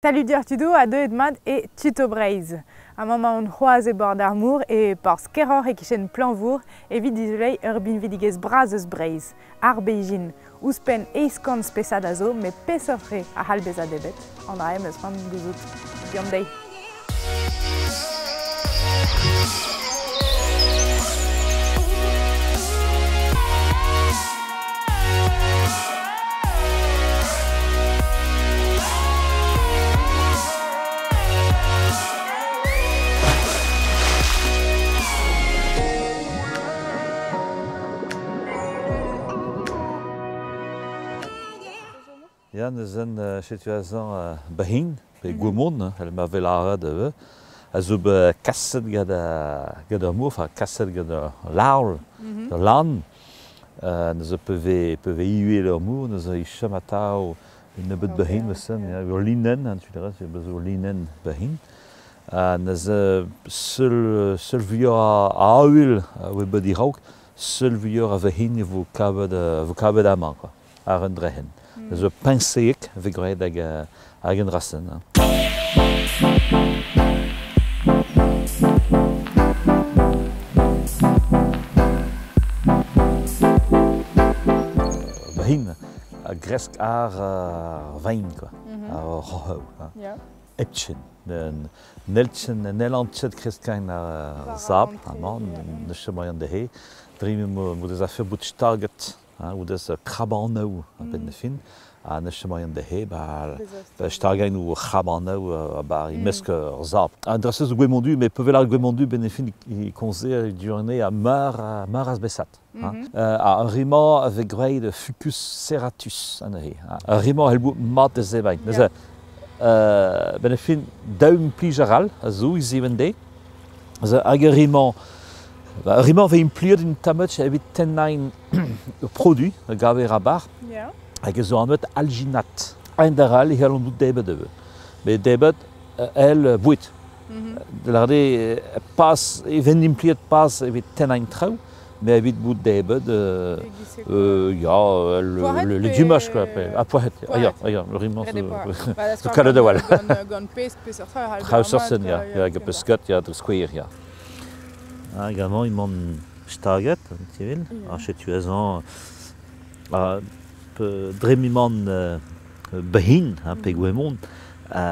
Salut deoc'h tudoù ha deuet mat e Tuto Breizh. Amañ emaon c'hoazh e bord ar mor e porzh Keroc'h e-kichen Plañvour evit dizoleiñ ur binvidigezh bras eus Breizh, ar bezhin. Ouzhpenn 800 spesad a zo, met peseurt re a c'hall bezañ debret? An dra-se 'm eus c'hoant gouzout. Deomp dezhi. Ya, neuzen setu azañ Bahin, pe Gwemon, evel ma vez lâret ivez, a zo bet kaset gant gant ar mor, enfin kaset gant ur larv, ur lann. Neuze pe vez pe vez uhel ar mor, neuze e chom atav un nebeud Bahin neuze, ya, ur linenn, hein, tu dirais, zo ur linenn Bahin. Ha neuze seul seul vuioc'h a avel a oa bet a-raok, seul vuioc'h a Vahin e vo kavet vo kavet amañ quoi. Ar un drec'henn. Zo peñseek vez graet hag hag un dra-sen. Hein a gresk ar ar vein quoi, ar roc'heu. Epchen. N'hellchen n'hellan ket kreskañ ar sabl amañ, ne chom dezhe. Dre m'o deus afer bout staget hein, o deus krabanoù a-benn ar fin, ha ne chom dezhe ba stagañ o c'hrabanoù ba e-mesk ur sabl. An dra-se zo gwemondu, met pevel ar gwemondu benn ar fin e komzer durne a meur a spesad. Hein. Ar re-mañ a vez graet Fucus serratus anezhe. Ar re-mañ a c'hell bout mat da zebriñ. Neuze, benn ar fin, daou implij arall a zo hiziv an deiz. Hag ar re-mañ, ar re-mañ a vez implijet un tamm evit tennañ ur produit a gaver a-bar hag a zo anvet alginat. A-hend-arall e c'hallont bout debret ivez. Met debret èl boued. Da lâret eo pas e vent implijet pas evit tennañ traoù, met evit bout debret ya, le legumaj quoi. Ah, poac'het, ah ya, ah ya, le rimant zo kalet a-walc'h. Gant pesk peseurt tra a c'hall Traoù seurt-sen, ya, ya, gant pesked, ya, dre skouer, ya. Hag amañ emaon staget, an tivil. Ha setu azañ dre m'emañ Bahin, hein, pe Gwemon,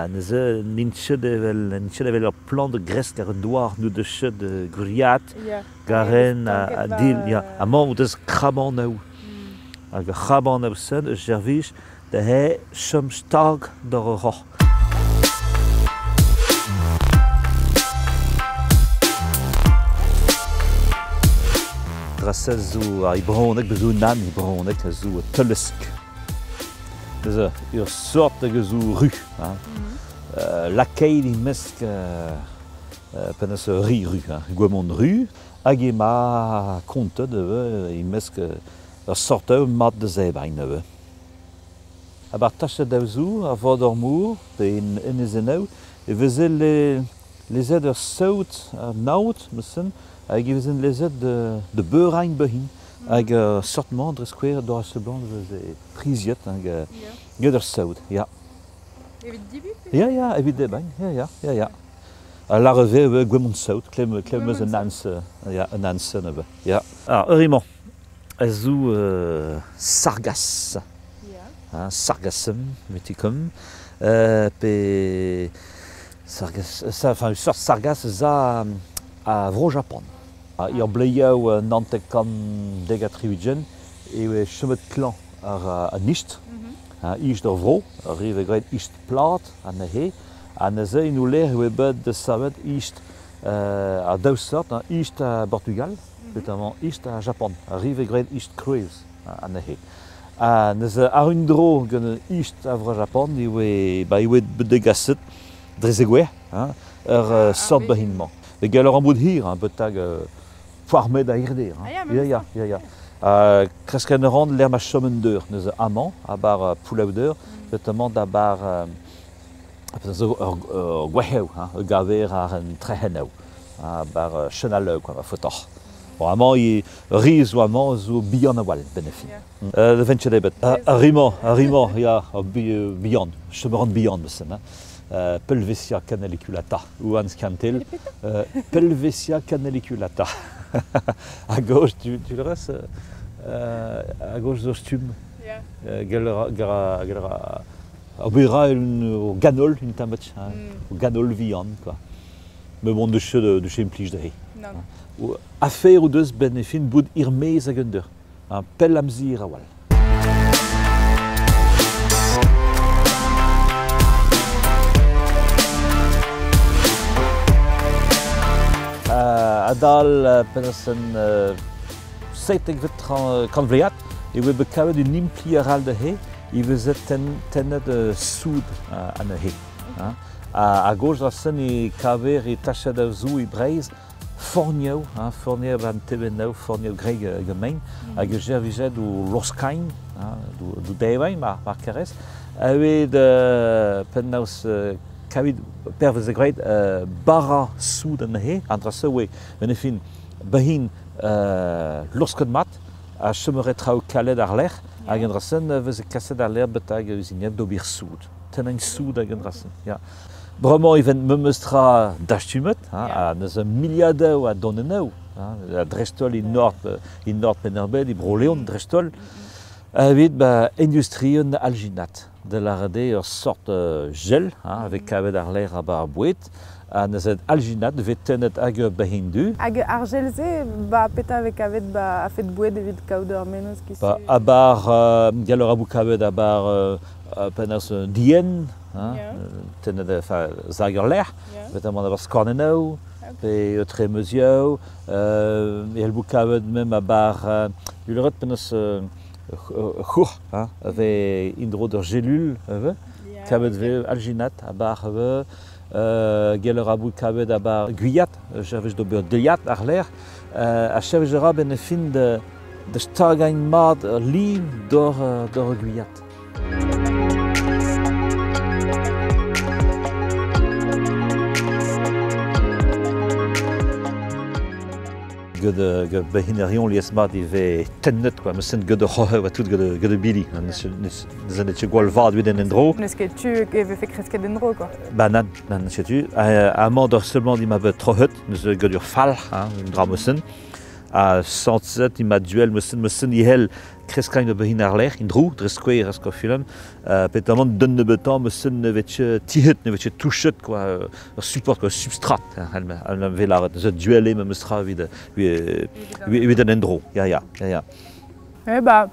neuze n'int ket evel n'int ket evel ur plant da gresk àr an douar, n'o deus ket gwriat, garenn ha dil. Ya. Amañ o deus krabanoù. Hag ar c'hrabanoù-se a servij da chom stag d'ar roc'h. Dra-se zo ar bronneg, zo nan bronneg, zo teulesk. Neuze ur sort hag a zo ru. Hein. Lakaet e-mesk penaos ri ru, hein, gwemon ru, hag ema kontet ivez e-mesk ur sort mat da zebriñ ivez. A-bar tached daou a vod ar mor, pe en enezennoù, e veze lezet ur saout an aod, meus hag e vezent lezet de beurañ behin. Hag ur sort-mañ, dre skouer, doc'h ar seblant veze priziet hag get ur saout, ya. Evit dibu? Ya, ya, evit debriñ, ya, ya, ya, ya. Ha lâret e vez gwemont saout, klemm klemm eus un ans, ya, un ans neuze, ya. Ah, ur emañ a zo sargasse. Hein, sargassum muticum, pe sargasse, enfin, ur seurt sargasse za a Vro-Japan. Ur bleioù 970 eo chomet klañv ar an ist, hein, ist ar vro, ar re vez graet ist plat anezhe, ha neuze en o lec'h eo bet savet ist a daou seurt, hein, ist a Portugal, notamment ist a Japan, ar re vez graet ist krouez anezhe. Ha neuze ar un dro gant ist a Vro-Japan eo ba eo bet degaset dre zegouezh, hein, ur sort behin-mañ. Met gallout a bout hir, hein, betag foarmet a hirder. Hein. Ya, ya, ya, ya. Kresken a ran lec'h ma chom un deur. Neuze amañ, a-bar poullaouder, notamment da bar zo ur gwec'hev, hein, ur gaver ar un trec'hennev, a-bar chenaleu, quoi, ma faotoc'h. Bon, amañ, e riz zo amañ zo bihan a-walc'h, benn ar fin. Da vent ket ebet. Ar rimañ, ar rimañ, ya, ar bihan, chom a ran bihan, neuze, hein. Pelvetia canaliculata, ou an skantel. Pelvetia canaliculata. A gauche, tu le restes, a gauche zo stumm. Gell ober un ganol, un tamm ganol vihan, quoi. Mais bon, de chez implij da he. Affaire ou deus ben e fin bout irmez hag un deur. Un pell amzir a wal. Adal penaos en 17vet kantvleiad e oa bet kavet un impli aral da he, e veze tennet soud an he. A gauche da sen e kaver e tached a zou e Breizh, forniou, forniou ban tebennou, forniou greg gemein, hag e jervijed o loskain, do devain, mar kerez, evit penaos kavet pervez e graet bara soud an he, an dra se oe, ben e fin behin losket mat, a chomere traoù kalet ar lec'h, hag an dra sen veze kaset ar lec'h betag uzinet d'ober soud. Tennañ soud hag an dra sen, ya. Bremañ event memes tra dastumet, ha neus un miliadoù a donennoù, a dreist-holl e nord Penn-ar-Bed, e Bro-Leon dreist-holl, evit ba industrien alginat. De la ur sort gel, avec kavet ar lec'h a bar boued, ha neus alginat vet tennet hag ur behin du. Hag ar gel-se, ba peta vez kavet ba a fet boued evit kaout ur menoz ki se... A bar, gall ur abou kavet a bar penaos dien, tennet enfin, zag ur lec'h, notamment a bar skornennoù, pe tre meuzioù, e hell bou kavet mem a bar, uleret penaos c'hour, ave indro d'ur gelul, kavet ve alginat a bar ave, gell ur abou kavet a bar guyat, javez d'ober deuiat ar lec'h, a chavez ur ben e fin de stagañ mat li d'or guyat. Gant behinerion lies mat e vez tennet, quoi. Meus gant ur c'hoc'h oa tout gant ur bili. Neus an etche gwall vad evit en endro. Neus ket tu e vefe kresket endro, quoi. Ba nan, neus ket tu. Amañ d'ur seulement di ma bet troc'het, neus gant ur falc'h, un dra meusen. A santzet, i ma duel meusen i hell kreskañ da behin ar lec'h, in drou, dre skouer a sko film. Petamant d'un nebeutañ meusen ne vetche tihet, ne vetche touchet, quoi, ur support, quoi, substrat, al velaret, neus duel eo meus tra evit an endro. Ya, ya, ya, ya. Eh ba,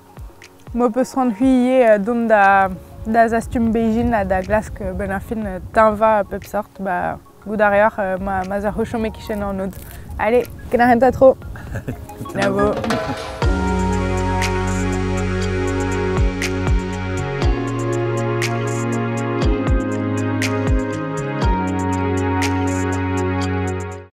mo peus ran huiye dont da zastum Beijing ha da glask ben ar fin tañva pep sort, ba gout ar reoc'h ma zar ho chom e kichen an od. Allez, ken ar hent a tro. Bravo.